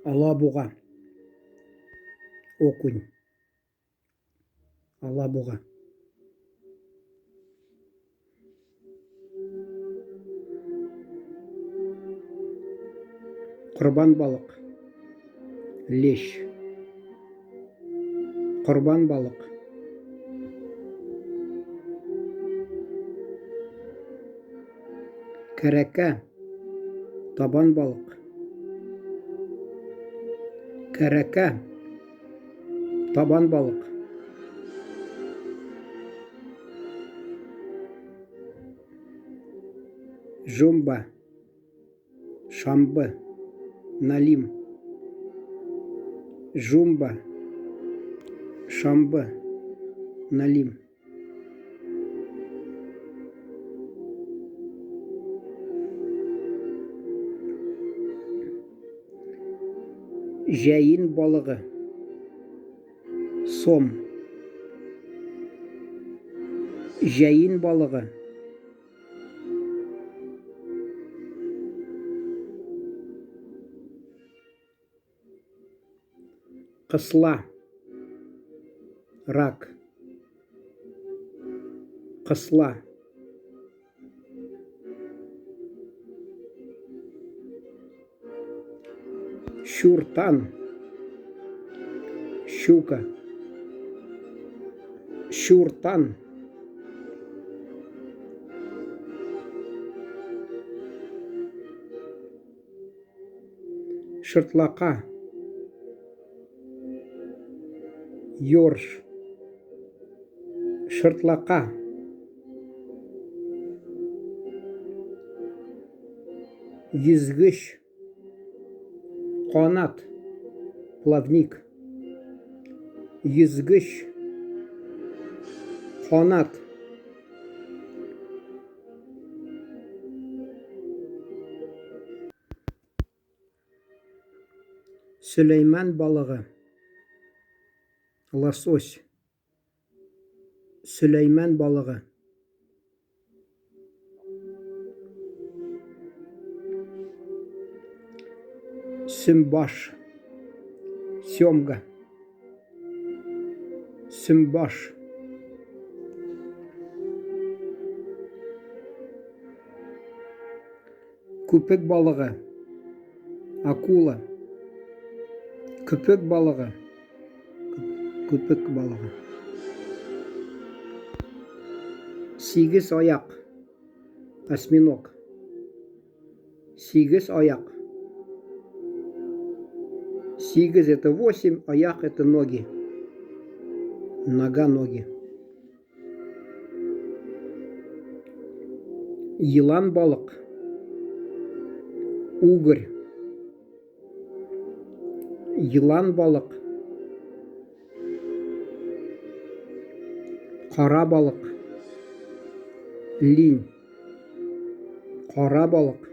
Алабуга. Окунь. Алабуга. Корбан балык. Лещ. Корбан балык. Кәрәкә. Табан балык. Кәрәкә. Табан балык. Жумба. Шамбы. Налим. Жумба. Шамбы. Налим. Җәен балыгы. Сом. Җәен балыгы. Кысла. Рак. Кысла. Чуртан. Щука. Чуртан. Шыртлака. Ёрш. Шыртлака. Йөзгеч. Канат. Плавник. Йөзгеч. Канат. Сөләйман балыгы. Лосось. Сөләйман балыгы. Сөмбаш. Семга. Сөмбаш. Күпек балыгы. Акула. Көпек балыгы. Күпек балыгы. Сигез аяк. Осьминог. Сигез аяк. Сигез это восемь, аяк это ноги. Нога, ноги. Елан балык. Угорь. Елан балык. Кара балык. Линь. Кара балык.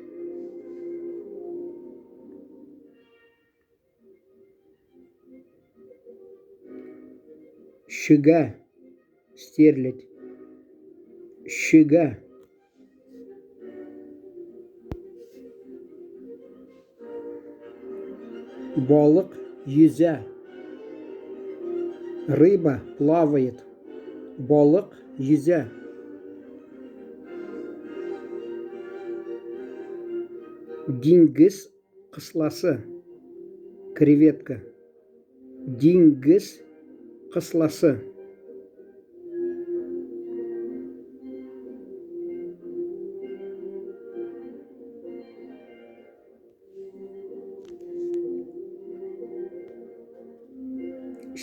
Чөгә, стерлядь. Чөгә. Балык йөзә. Рыба плавает. Балык йөзә. Диңгез кысласы. Креветка. Диңгез кысласы.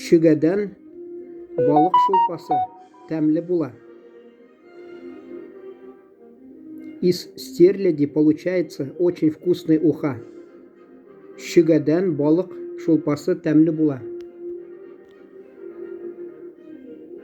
Чөгәдән балык шулпасы тәмле була. Из стерляди получается очень вкусный уха. Чөгәдән балык шулпасы тәмле була.